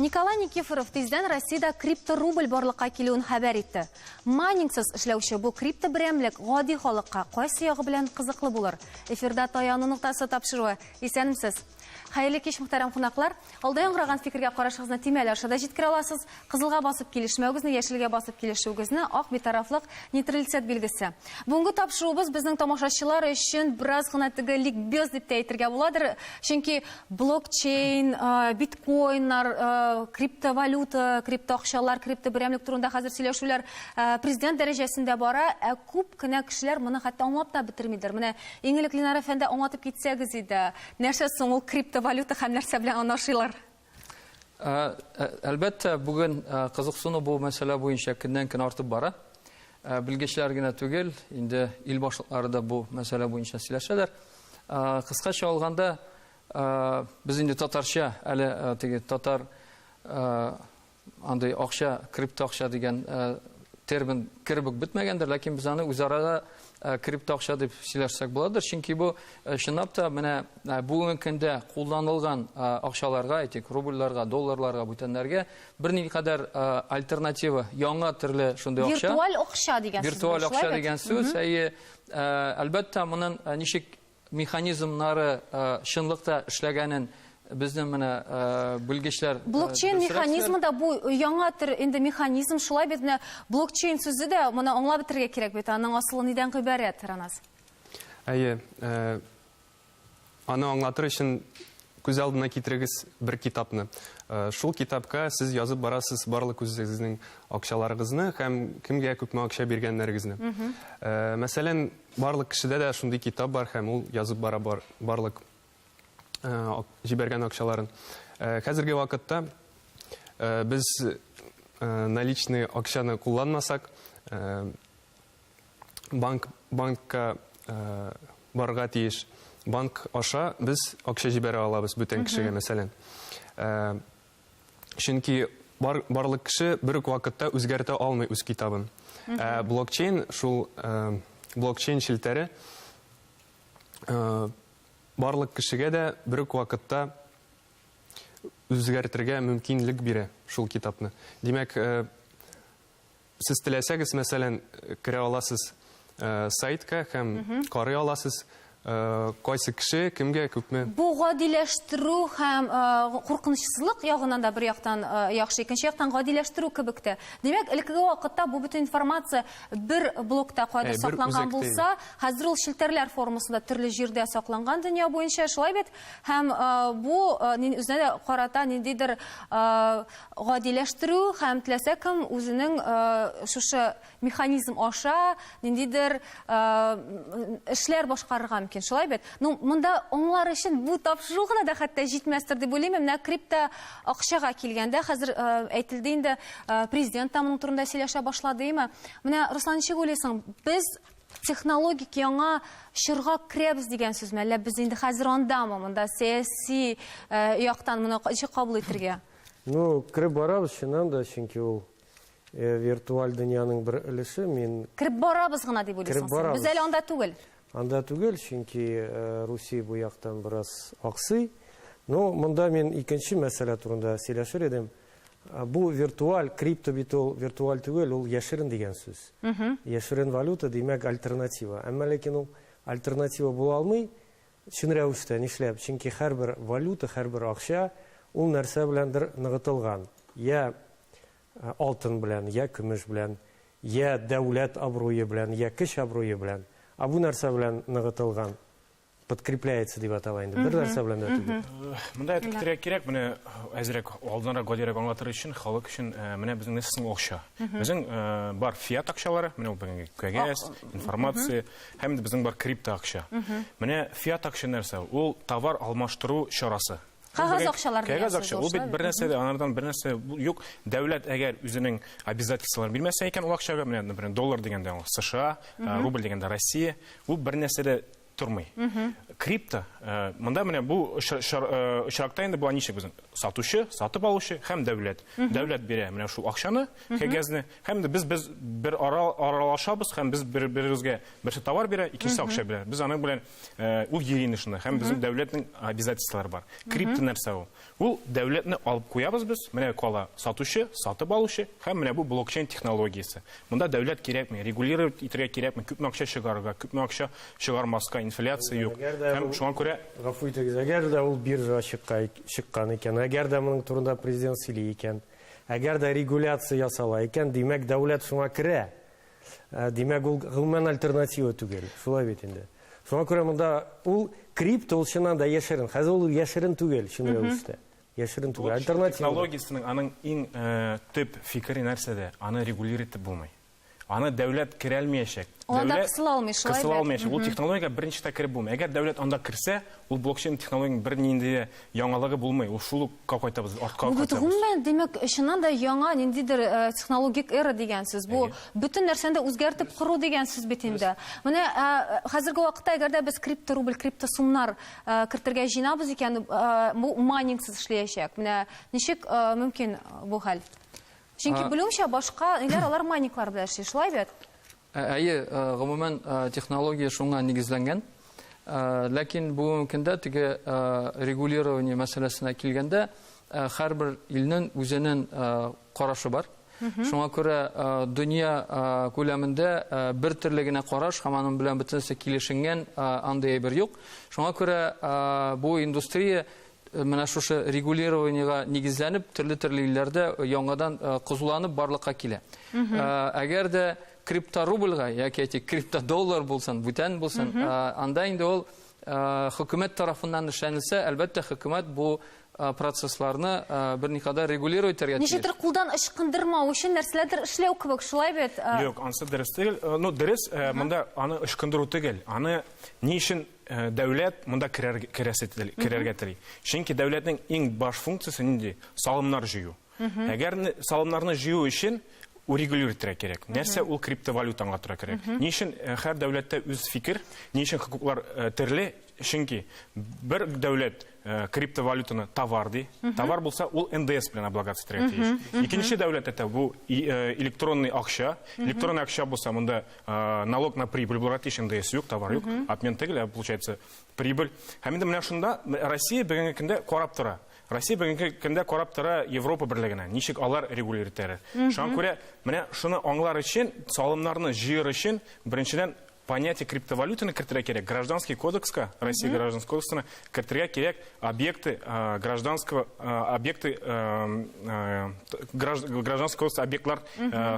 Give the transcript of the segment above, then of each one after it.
Николай Никифоров тиздән Россиядә крипторубль барлыкка килүен хәбәр итте. Майнингсыз эшләүче бу криптоберәмлек гади халыкка кайсы ягы белән кызыклы булыр? Эфирда Таяну ноктасы тапшыруы. Исәнмесез! Хәерле кич, мөхтәрәм кунаклар. Алда яңгыраган фикергә карашыгызны төймәләр аша да җиткерә аласыз. Кызылга басып килешмәвегезне, яшелгә басып килешүегезне, ак битарафлык, нейтралитет билгесе. Бүгенге тапшыруыбыз безнең тамашачылар өчен бераз гына теге ликбез дип тә әйтергә буладыр. Чөнки блокчейн, биткоиннар, криптовалюта, криптоакчалар, криптоберәмлек турында хәзер сөйләшүләр президент дәрәҗәсендә бара, ә күп кенә кешеләр моны хәтта аңлап та бетермидер. Менә иң элек Ленар әфәнде аңлатып китсәгез иде. Нәрсә соң ул криптовалюта һәм нәрсә белән аны ашыйлар? Әлбәттә, бүген кызыксыну бу мәсьәлә буенча көннән-көн артып бара. Белгечләр генә түгел, инде ил башлыклары да бу мәсьәлә буенча сөйләшәләр. Кыскача алганда, без инде татарча әле теге татар Андый акча, криптоакча дигән термин кереп үк бетмәгәндер, ләкин без аны үзара да криптоакча дип сөйләшсәк буладыр, чөнки бу чынлап та менә бүгенге көндә кулланылган акчаларга, әйтик, рубльләргә, долларларга, бүтәннәргә берникадәр альтернатива, яңа төрле шундый акча. Виртуаль акча дигән сүз. Виртуаль акча дигән сүз, әйе, әлбәттә, моның ничек механизмнары чынлыкта эшләгәнен безнең менә белгечләр Блокчейн механизмы да бу яңа төр инде механизм, шулай бит менә блокчейн сүзе дә моны аңлап бетерергә кирәк бит, аның асылы нидән гыйбарәт, Раназ? Әйе, аны аңлатыр өчен күз алдына китерегез бер китапны. Шул китапка сез язып барасыз барлык үзегезнең акчаларыгызны һәм кемгә күпме акча биргәннәрегезне. Мәсәлән, Барлык кешедә дә шундый китап бар һәм ул язып бара бар, барлык җибәргән акчаларын. Хәзерге вакытта без наличный акчаны кулланмасак, банк банкка барырга тиеш. Банк аша без акча җибәрә алабыз бүтән кешегә, мәсәлән. Чөнки бар, барлык кеше бер үк вакытта үзгәртә алмый үз китабын. Ә блокчейн шул э, блокчейн челтәре э, барлык кешегә дә бер үк вакытта үзгәртергә мөмкинлек бирә шул китапны. Димәк, э, Сез теләсәгез, мәсәлән, керә аласыз сайтка һәм карый аласыз, кайсы кеше кемгә күпме. Бу гадиләштерү һәм куркынычсызлык ягыннан да бер яктан яхшы, икенче яктан гадиләштерү кебек тә. Димәк, элеккеге вакытта бу бөтен информация бер блокта кайда сакланган булса, хәзер ул челтәрләр формасында төрле җирдә сакланган дөнья буенча, шулай бит? Һәм бу үзенә дә карата ниндидер Гадиләштерү һәм теләсә кем үзенең шушы механизм аша ниндидер эшләр башкарырга мөмкин. Шулай бит? Ну, монда аңлар өчен бу тапшыру гына да хәтта җитмәстер дип уйлыйм. Менә крипто акчага килгәндә, хәзер әйтелде инде, президент та моның турында сөйләшә башлады, име? Менә, Руслан, ничек уйлыйсың, без технологик яңа чорга керәбез дигән сүзме? Әллә без инде хәзер андамы? Монда сәяси яктан моны ничек кабул итергә? Ну, кереп барабыз чыннан да, чөнки ул э, виртуаль дөньяның бер өлеше. Мин Кереп барабыз гына дип уйлыйсың син. Без әле анда түгел. Анда түгел, чөнки э, Русия бу яктан бераз аксый. Но монда мин икенче мәсьәлә турында сөйләшер идем. Э, бу виртуаль, крипто бит ул виртуаль түгел, ул яшерен дигән сүз. Яшерен валюта, димәк, альтернатива. Әмма ләкин ул альтернатива була алмый, Чын рәвештә, нишләп? Чөнки һәрбер валюта, һәрбер акча ул нәрсә беләндер ныгытылган. Йә алтын белән, йә көмеш белән, йә дәүләт абруе белән, йә көч абруе белән. Ә бу нәрсә белән ныгытылган? Подкрепляется дип атала инде. Бер нәрсә белән дә түгел. Монда әйтеп китәргә кирәк, менә әзрәк алданрак гадирәк аңлатыр өчен, халык өчен, менә безнең нәрсә соң акча? Безнең бар фиат акчалары, менә ул бүгенге кәгазь, информация, Һәм инде безнең бар крипто акча. Менә фиат акча нәрсә? Ул товар алмаштыру чарасы. Кәгазь акчалар дигән Кәгазь акча. Ул бит бер нәрсә дә, анардан бер нәрсә юк. Дәүләт әгәр үзенең обязательстволарын бирмәсә икән, ул акчага, менә, например, доллар дигәндә ул США, рубль дигәндә Россия, ул бер нәрсә дә тормый. Крипто, монда менә бу очракта инде була ничек безнең? Сатучы, сатып алучы һәм дәүләт. Дәүләт бирә менә шул акчаны, кәгазьне, һәм дә без без бер аралашабыз һәм без бер-беребезгә берсе товар бирә, икенчесе акча бирә. Без аның белән ул йөри инде шунда һәм безнең дәүләтнең обязательстволары бар. Крипто нәрсә ул? Ул дәүләтне алып куябыз без, менә кала сатучы, сатып алучы һәм менә бу блокчейн технологиясе. Монда дәүләт кирәкми, регулировать итәргә кирәкми, күпме акча чыгарырга, күпме акча чыгармаска, инфляция юк. Һәм шуңа күрә Гафу итегез, әгәр дә ул биржа чыккан икән, әгәр дә моның турында президент сөйли икән, әгәр дә регуляция ясала икән, димәк, дәүләт шуңа керә. Димәк, ул гомумән альтернатива түгел. Шулай бит инде. Шуңа күрә монда ул крипто ул чыннан да яшерен. Хәзер ул яшерен түгел, чын рәвештә. Яшерен түгел, альтернатива. Технологиясенең аның иң төп фикере нәрсәдә? Аны регулировать итеп булмый. Аны дәүләт керәлмиячәк. Ул анда кысыла алмый, шулай бит? Кысыла алмыячак. Ул технологиягә берничек тә кереп булмый. Әгәр дәүләт анда керсә, ул блокчейн технологиянең бернинди дә яңалыгы булмый. Ул шул укка кайтабыз, артка Бу бит кайтабыз. гомумән, димәк, чыннан да яңа ниндидер э, технологик эра дигән сүз. Бу бөтен нәрсәне дә үзгәртеп кору дигән сүз бит инде. Менә э, хәзерге вакытта әгәр дә без крипторубль, криптосумнар э, кертергә җыенабыз икән, э, бу майнингсыз эшләячәк. Менә ничек э, мөмкин бу хәл? Чөнки белүемчә, башка ниләр алар майнинглар белән эшли, шулай бит? Әйе, гомумән технология шуңа нигезләнгән. Ләкин бүгенге көндә теге регулирование мәсьәләсенә килгәндә, һәрбер илнең үзенең карашы бар. Шуңа күрә дөнья күләмендә бер төрле генә караш һәм аның белән бөтенесе килешенгән андый әйбер юк. Шуңа күрә бу индустрия менә шушы регулированиега нигезләнеп, төрле-төрле илләрдә яңадан кызуланып барлыкка килә. Әгәр дә крипторубльга яки әйтик криптодоллар булсын, бүтән булсын, анда инде ул хөкүмәт тарафыннан эшләнелсә, әлбәттә, хөкүмәт бу процессларны берникадәр регулировать итәргә тиеш. Ничектер кулдан ычкындырмау өчен нәрсәләрдер эшләү кебек, шулай бит? Юк, ансы дөрес түгел. Ну, дөрес, монда аны ычкындыру түгел. Аны ни өчен Дәүләт монда керәсе керергә тели. Чөнки дәүләтнең иң баш функциясе нинди? Салымнар җыю. Әгәр салымнарны җыю өчен урегулировать итәргә кирәк. Нәрсә ул криптовалюта аңлатырга кирәк. Ни өчен һәр дәүләттә үз фикер, ни өчен хокуклар төрле? Чөнки бер дәүләт криптовалютаны товар ди. Товар булса, ул НДС белән облагаться итәргә тиеш. Икенче дәүләт әйтә, бу электронный акча. Электронный акча булса, монда налог на прибыль булырга тиеш, НДС юк, товар юк, обмен түгел, ә получается прибыль. Һәм инде менә шунда Россия бүгенге көндә карап тора. Россия бүгенге көндә карап тора Европа берлегенә, ничек алар регулировать итәләр. Шуңа күрә менә шуны аңлар өчен, салымнарны җыер өчен, беренчедән, понятие криптовалютаны кертергә кирәк. Гражданский кодекска, Россия гражданский кодексына кертергә кирәк объекты гражданского объекты гражданского кодекса объектлар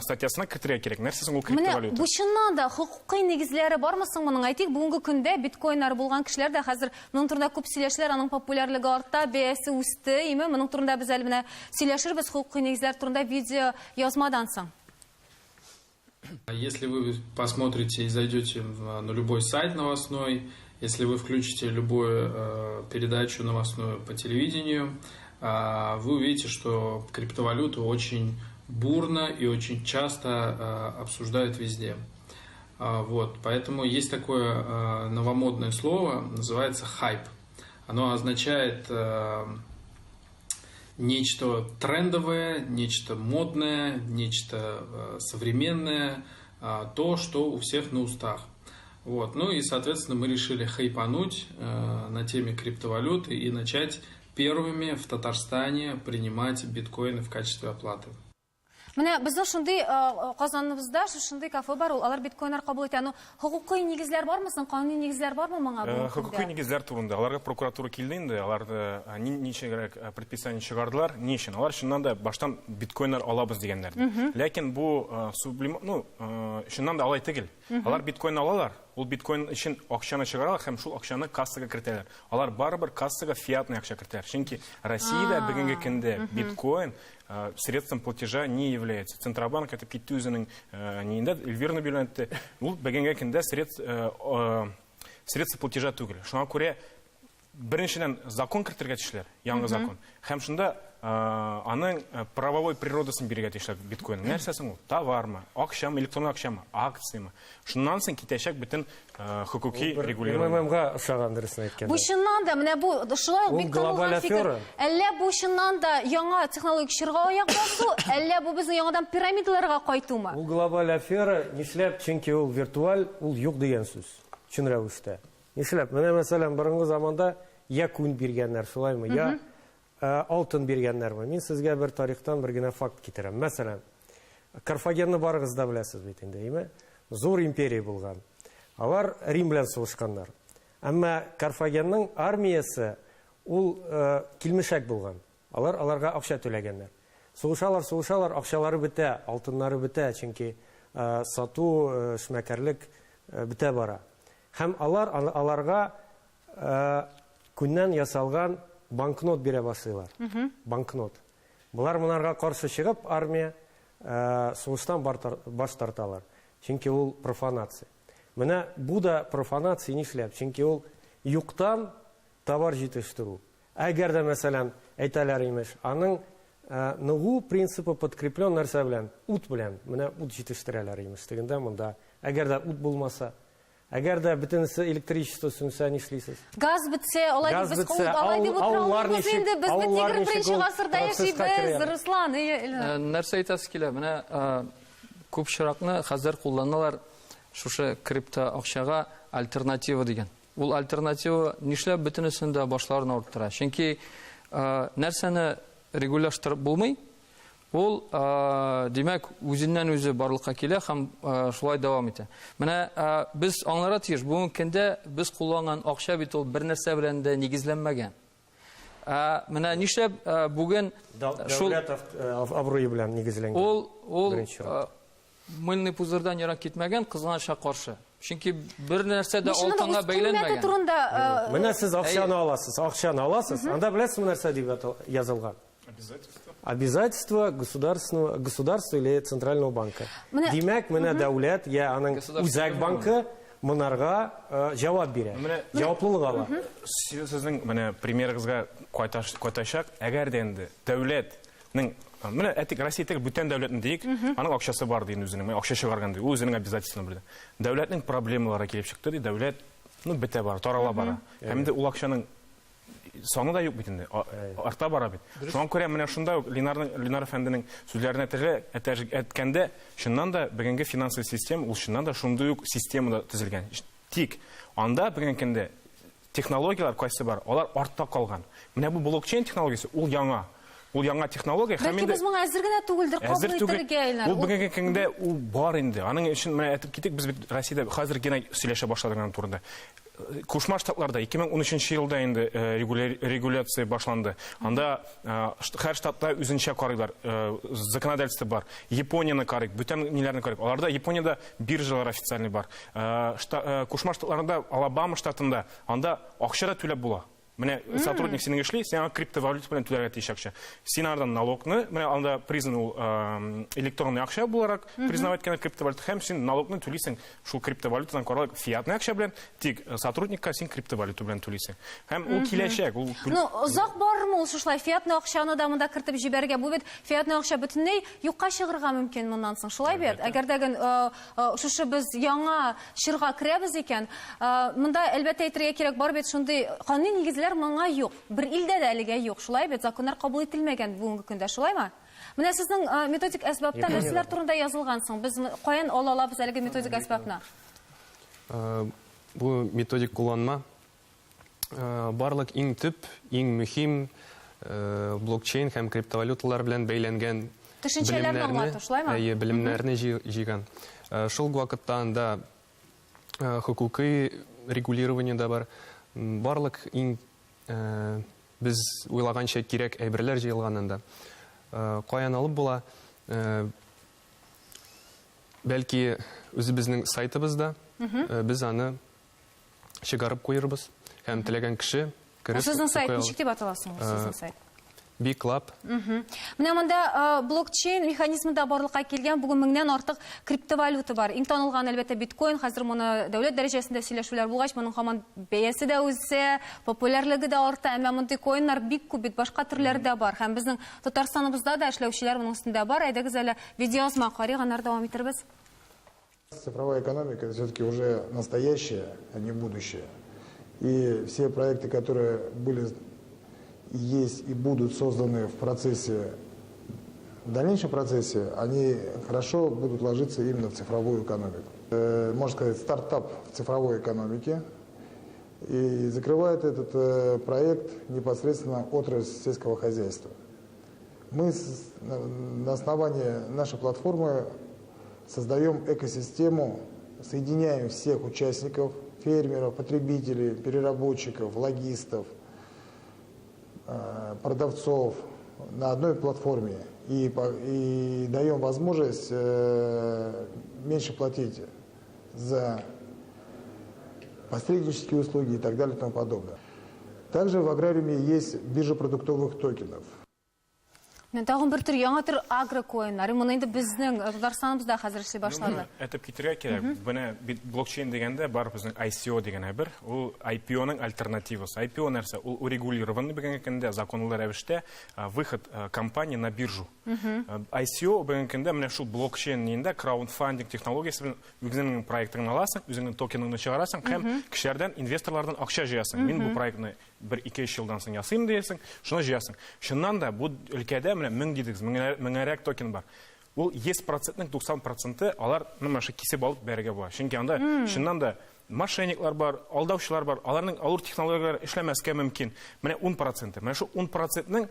статьясына кертергә кирәк. Нәрсә соң ул криптовалюта? Менә бу чыннан да хокукый нигезләре бармы соң моның? Әйтик, бүгенге көндә биткоиннар булган кешеләр дә хәзер моның турында күп сөйләшәләр, аның популярлыгы арта, бәясе үсте, име? Моның турында без әле менә сөйләшербез хокукый нигезләр турында видео язмадан соң. Если вы посмотрите и зайдете на любой сайт новостной, если вы включите любую передачу новостную по телевидению, вы увидите, что криптовалюту очень бурно и очень часто обсуждают везде. Вот, поэтому есть такое новомодное слово, называется хайп. Оно означает нечто трендовое, нечто модное, нечто современное, то, что у всех на устах. Вот. Ну и, соответственно, мы решили хайпануть на теме криптовалюты и начать первыми в Татарстане принимать биткоины в качестве оплаты. Менә безнең шундый Казаныбызда шушындый кафе бар, ул алар биткоиннар кабул итә. Ну, хокукый нигезләр бармы соң? Кануни нигезләр бармы моңа бүгенге көндә? Хокукый нигезләр турында. Аларга прокуратура килде инде, алар ничегрәк предписание чыгардылар. Ни өчен? Алар чыннан да баштан биткоиннар алабыз дигәннәр. Ләкин бу сублим, ну, чыннан да алай түгел. Алар биткоин алалар, ул биткоин өчен акчаны чыгаралар һәм шул акчаны кассага кертәләр. Алар барыбер кассага фиатный акча кертәләр. Чөнки Россиядә бүгенге көндә биткоин средством платежа не является. Центробанк әйтеп китте үзенең ниендә, Эльвира Набиуллина әйтте, ул бүгенге көндә средство платежа түгел. Шуңа күрә беренчедән закон кертергә тиешләр, яңа закон. Һәм шунда Аның правовой природасын бирергә тиешләр биткоин. Нәрсә соң ул? Товармы, акчамы, электрон акчамы, акциямы? Шуннан соң китәчәк бөтен хокуки регулирование. МММга ошаган, дөресен әйткәндә. Бу чыннан да, менә бу шулай ук бик танылган фикер. Әллә бу чыннан да яңа технологик чорга аяк басу, әллә бу безнең яңадан пирамидаларга кайтумы? Ул глобаль афера, нишләп? Чөнки ул виртуаль, ул юк дигән сүз. Чын рәвештә. Нишләп? Менә мәсәлән, борынгы заманда я күн биргәннәр, шулаймы? Я Алтын биргәннәрме? Мин сезгә бер тарихтан бер генә факт китерәм. Мәсәлән, Карфагенны барыгыз да беләсез бит инде, әйме? Зур империя булган. Алар Рим белән сугышканнар. Әмма Карфагенның армиясе ул килмешәк булган. Алар аларга акча түләгәннәр. Сугышалар, сугышалар, акчалары бетә, алтыннары бетә, чөнки сату, эшмәкәрлек бетә бара. Һәм алар аларга Күннән ясалган банкнот бирә башлыйлар. Банкнот. Болар монарга каршы чыгып, армия сугыштан баш тарталар. Чөнки ул профанация. Менә бу да профанация нишләп? Чөнки ул юктан товар җитештерү. Әгәр дә, мәсәлән, әйтәләр имеш, аның ныгу принципы подкреплен нәрсә белән? Ут белән. Менә ут җитештерәләр имеш тегендә монда. Әгәр дә ут булмаса, Әгәр дә бөтенесе электричество сүнсә, нишлисез? Газ бетсә, алай дип без калып, алай дип утыра алмыйбыз инде. Без бит 21 гасырда яшибез, Руслан. Нәрсә әйтәсе килә? Менә күп очракны хәзер кулланалар шушы крипто акчага альтернатива дигән. Ул альтернатива нишләп бөтенесен дә башларын авырттыра? Чөнки нәрсәне регуляштырып булмый, Ул, димәк, үзеннән-үзе барлыкка килә һәм шулай дәвам итә. Менә без аңларга тиеш, бүгенге көндә без кулланган акча бит ул бер нәрсә белән дә нигезләнмәгән. Менә нишләп бүген шул дәүләт абруе белән нигезләнгән. Ул ул мыльный пузырьдан ерак китмәгән, кызганычка каршы. Чөнки бер нәрсә дә алтынга бәйләнмәгән. Турында Менә сез акчаны аласыз, акчаны аласыз. Анда беләсезме нәрсә дип язылган? Обязательство. Обязательство государственного государства или центрального банка. Менә, Димәк, менә дәүләт я аның үзәк банкы монарга э, җавап бирә. Менә җаваплылык ала. Сезнең менә примерыгызга кайтачак, әгәр дә инде дәүләтнең менә әйтик Россия түгел, бүтән дәүләтне диек, аның акчасы бар ди үзенең, акча чыгарган ди, ул үзенең обязательствоны белде. Дәүләтнең проблемалары килеп чыкты ди, дәүләт ну бетә бара, тарала бара. Һәм инде ул акчаның саны да юк бит инде, арта бара бит. Шуңа күрә менә шунда ук Ленарның, Ленар әфәнденең сүзләренә теге әйткәндә, чыннан да бүгенге финансовый система ул чыннан да шундый ук системада төзелгән. Тик анда бүгенге көндә технологияләр кайсы бар, алар артта калган. Менә бу блокчейн технологиясе ул яңа. Ул яңа технология һәм инде Бәлки без моңа әзер генә түгелдер кабул итәргә, Илнар. Ул бүгенге көндә ул бар инде. Аның өчен менә әйтеп китик, без бит Россиядә хәзер генә сөйләшә башладык аның турында. Кушма Штатларда 2013 елда инде э, регуляция башланды. Анда э, һәр штатта үзенчә карыйлар, э, законодательство бар. Японияне карыйк, бүтән ниләрне карыйк. Аларда Япониядә биржалар официальный бар. Кушма Штатларында, Алабама штатында анда акча да түләп була. Менә сотрудник синең эшли, син аңа криптовалюта белән түләргә тиеш акча. Син анардан налогны, менә анда признан ул электронный акча буларак признавать иткән криптовалюта һәм син налогны түлисең шул криптовалютадан каралып фиатный акча белән, тик сотрудникка син криптовалюта белән түлисең. Һәм ул киләчәк, ул Ну, озак барырмы ул шушылай фиатный акчаны да монда кертеп җибәрергә? Бу бит фиатный акча бөтенләй юкка чыгырга мөмкин моннан соң, шулай бит? Әгәр дә Шушы без яңа чорга керәбез икән, монда, әлбәттә, әйтергә кирәк, бар бит шундый кануни нигезләр моңа юк. Бер илдә дә әлегә юк, шулай бит? Законнар кабул ителмәгән бүгенге көндә, шулаймы? Менә сезнең методик әсбапта нәрсәләр турында язылган соң? Без каян ала алабыз әлеге методик әсбапны? Бу методик кулланма Барлык иң төп, иң мөһим блокчейн һәм криптовалюталар белән бәйләнгән төшенчәләрне аңлату, шулаймы? Әйе, белемнәрне җыйган. Шул ук вакытта анда хокукый регулирование да бар. Барлык иң без уйлаганча кирәк әйберләр җыелган анда. Каян алып була? Бәлки үзебезнең сайтыбызда без аны чыгарып куербыз һәм теләгән кеше кереп Сезнең сайт ничек дип атала соң ул сезнең сайт? Биклаб. Менә монда блокчейн механизмы да барлыкка килгән. Бүген меңнән артык криптовалюта бар. Иң танылганы, әлбәттә, биткоин. Хәзер моны дәүләт дәрәҗәсендә сөйләшүләр булгач, моның һаман бәясе дә үсә, популярлыгы да арта. Әмма мондый коиннар бик күп бит, башка төрләре дә бар. Һәм безнең Татарстаныбызда да эшләүчеләр моның өстендә бар. Әйдәгез әле видеоязма карыйк, аннары дәвам итербез. Цифровая экономика – это все-таки уже настоящее, а не будущее. И все проекты, которые были, есть и будут созданы в процессе, в дальнейшем процессе, они хорошо будут ложиться именно в цифровую экономику. Можно сказать, стартап в цифровой экономике. И закрывает этот проект непосредственно отрасль сельского хозяйства. Мы на основании нашей платформы создаем экосистему, соединяем всех участников, фермеров, потребителей, переработчиков, логистов, продавцов на одной платформе и даем возможность меньше платить за посреднические услуги и так далее и тому подобное. Также в аграриуме есть биржа продуктовых токенов. Менә тагын бер төр, яңа төр агрокоиннар. Моны инде безнең Татарстаныбызда хәзер эшли башлады. Әйтеп китергә кирәк, менә бит блокчейн дигәндә бар безнең ICO дигән әйбер, ул IPO-ның альтернативасы. IPO нәрсә? Ул урегулированный бүгенге көндә законлы рәвештә выход компании на биржу. ICO бүгенге көндә менә шул блокчейн инде краудфандинг технологиясе белән үзеңнең проектыңны аласың, үзеңнең токеныңны чыгарасың һәм кешеләрдән, инвесторлардан акча җыясың. Мин бу проектны бер ике-өч елдан соң ясыйм диясең, шуны җыясың. Чыннан да бу өлкәдә менә 1000 дидегез, меңәрәк токен бар. Ул 100 процентның 90 проценты алар, ну, менә кисеп алып бәрергә була. Чөнки анда чыннан да мошенниклар бар, алдаучылар бар, аларның авыр технологияләр эшләмәскә мөмкин. Менә 10 проценты. Менә шул 10 процентның,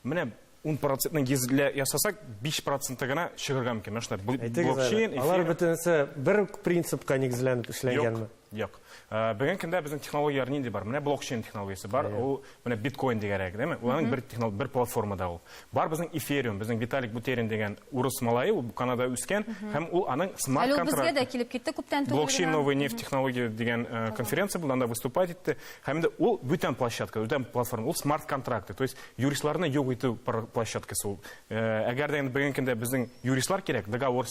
менә 10 процентның йөзлә ясасак, 5 проценты гына чыгарга мөмкин. Менә шулай. Блокчейн, алар бөтенесе бер принципка нигезләнеп эшләнгәнме? Юк. Бүгенге көндә безнең технологияләр нинди бар? Менә блокчейн технологиясе бар. Ул менә биткоин дигәнрәк, дәме? Ул аның бер технология, бер платформада ул. Бар безнең Ethereum, безнең Виталик Бутерин дигән урыс малае, ул Канадада үскән һәм ул аның смарт Әле ул безгә дә килеп китте күптән түгел. Блокчейн новая нефть технология дигән конференция булды, анда выступать итте. Һәм дә ул бүтән площадка, бүтән платформа, ул смарт контракты, то есть юристларны юк итү площадкасы ул. Әгәр дә инде бүгенге көндә безнең юристлар кирәк, договор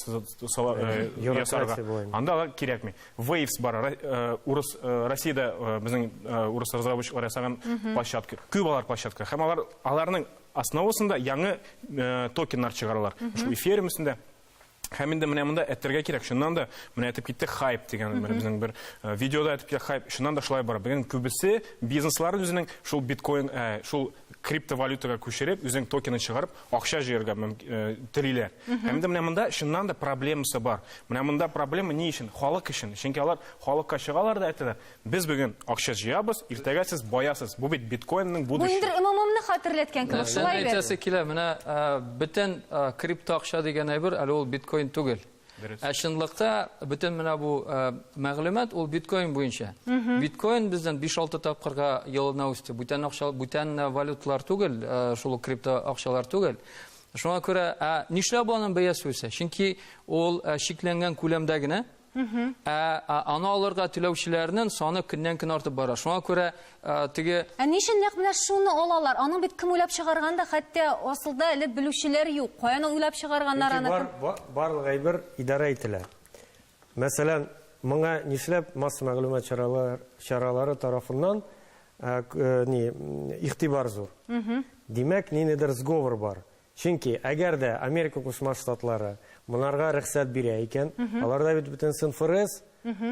ясарга, анда алар кирәкми. Waves бар, урыс Россиядә безнең урыс разработчиклар ясаган площадка. Күп алар площадка. Һәм алар аларның основасында яңа токеннар чыгаралар. Шул Ethereum өстендә. Һәм инде менә монда әйтергә кирәк, чыннан да менә әйтеп китте хайп дигән, менә безнең бер видеода әйтеп китте хайп, чыннан да шулай бара. Бүген күбесе бизнеслар үзенең шул биткоин, шул криптовалютага күчереп, үзенең токенын чыгарып, акча җыярга телиләр. Һәм инде менә монда чыннан да проблемасы бар. Менә монда проблема ни өчен? Халык өчен. Чөнки алар халыкка чыгалар да әйтәләр: "Без бүген акча җыябыз, иртәгә сез баясыз." Бу бит биткоинның будущее. Бу инде МММны хәтерләткән кебек, шулай бит? Әйтәсе килә, менә бөтен крипто акча дигән әйбер әле ул биткоин түгел. Ә чынлыкта бөтен менә бу мәгълүмат ул биткоин буенча. Биткоин бездән 5-6 тапкырга елына үсте. Бүтән акча, бүтән валюталар түгел, шул ук крипто акчалар түгел. Шуңа күрә, ә нишләп аның бәясе үсә? Чөнки ул чикләнгән күләмдә генә, ә аны алырга теләүчеләрнең саны көннән-көн артып бара. Шуңа күрә теге Ә ни өчен нәкъ менә шуны алалар? Аның бит кем уйлап чыгарган да хәтта асылда әле белүчеләр юк. Каян уйлап чыгарганнар аны? Бар, барлык әйбер идарә ителә. Мәсәлән, моңа нишләп масса мәгълүмат чаралары тарафыннан ни игътибар зур? Димәк, ниндидер сговор бар. Чөнки әгәр дә Америка Кушма Штатлары монарга рөхсәт бирә икән, аларда бит бөтенесен ФРС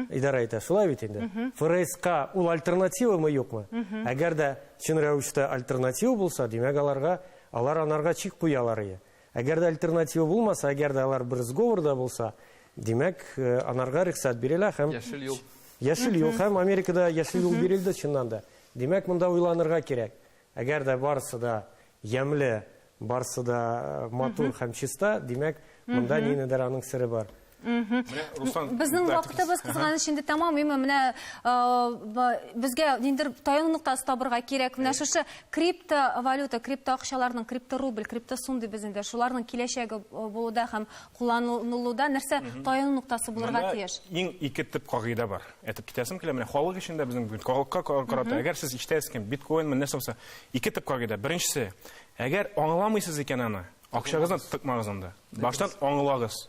идарә итә, шулай бит инде. ФРСка ул альтернативамы, юкмы? Әгәр дә чын рәвештә альтернатива булса, димәк, аларга алар анарга чик куялар ие. Әгәр дә альтернатива булмаса, әгәр дә алар бер сговорда булса, димәк, анарга рөхсәт бирелә һәм яшел юл. Яшел юл һәм Америкада яшел юл бирелде чыннан да. Димәк, монда уйланырга кирәк. Әгәр дә барысы да ямьле, барысы да матур һәм чиста, димәк, монда ниндидер аның сере бар. Менә, Руслан, Безнең да, вакытыбыз кызганыч инде тәмам. Именно менә э, безгә ниндидер таяну ноктасы табырга кирәк. Менә шушы криптовалюта, крипто акчаларның, крипторубль, криптосум дибез инде. Шуларның киләчәге э, булуда һәм кулланылуда нәрсә таяну ноктасы булырга Монда тиеш? Иң ике төп кагыйдә бар. Әйтеп китәсем килә, менә халык өчен дә безнең бүген халыкка карата, әгәр сез ишетәсез икән, биткоин нәрсә булса, ике төп кагыйдә. Беренчесе, әгәр аңламыйсыз икән аны, акчагызны тыкмагыз анда. Баштан аңлагыз.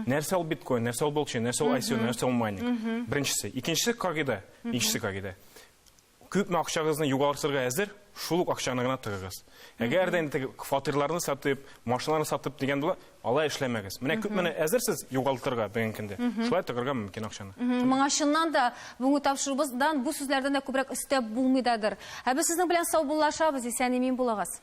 Нәрсә ул биткоин, нәрсә ул блокчейн, нәрсә ул ICO, нәрсә ул майнинг. Беренчесе. Икенчесе кагыйдә, икенчесе кагыйдә. Күпме акчагызны югалтырга әзер, шул ук акчаны гына тыгыгыз. Әгәр дә инде теге фатирларны сатып, машиналарны сатып дигән була, алай эшләмәгез. Менә күпмене әзерсез югалтырга бүгенге көндә, шулай тыгырга мөмкин акчаны. Моңа чыннан да бүгенге тапшыруыбыздан бу сүзләрдән дә күбрәк өстәп булмый дадыр. Ә без сезнең белән саубуллашабыз, исән-имин булыгыз.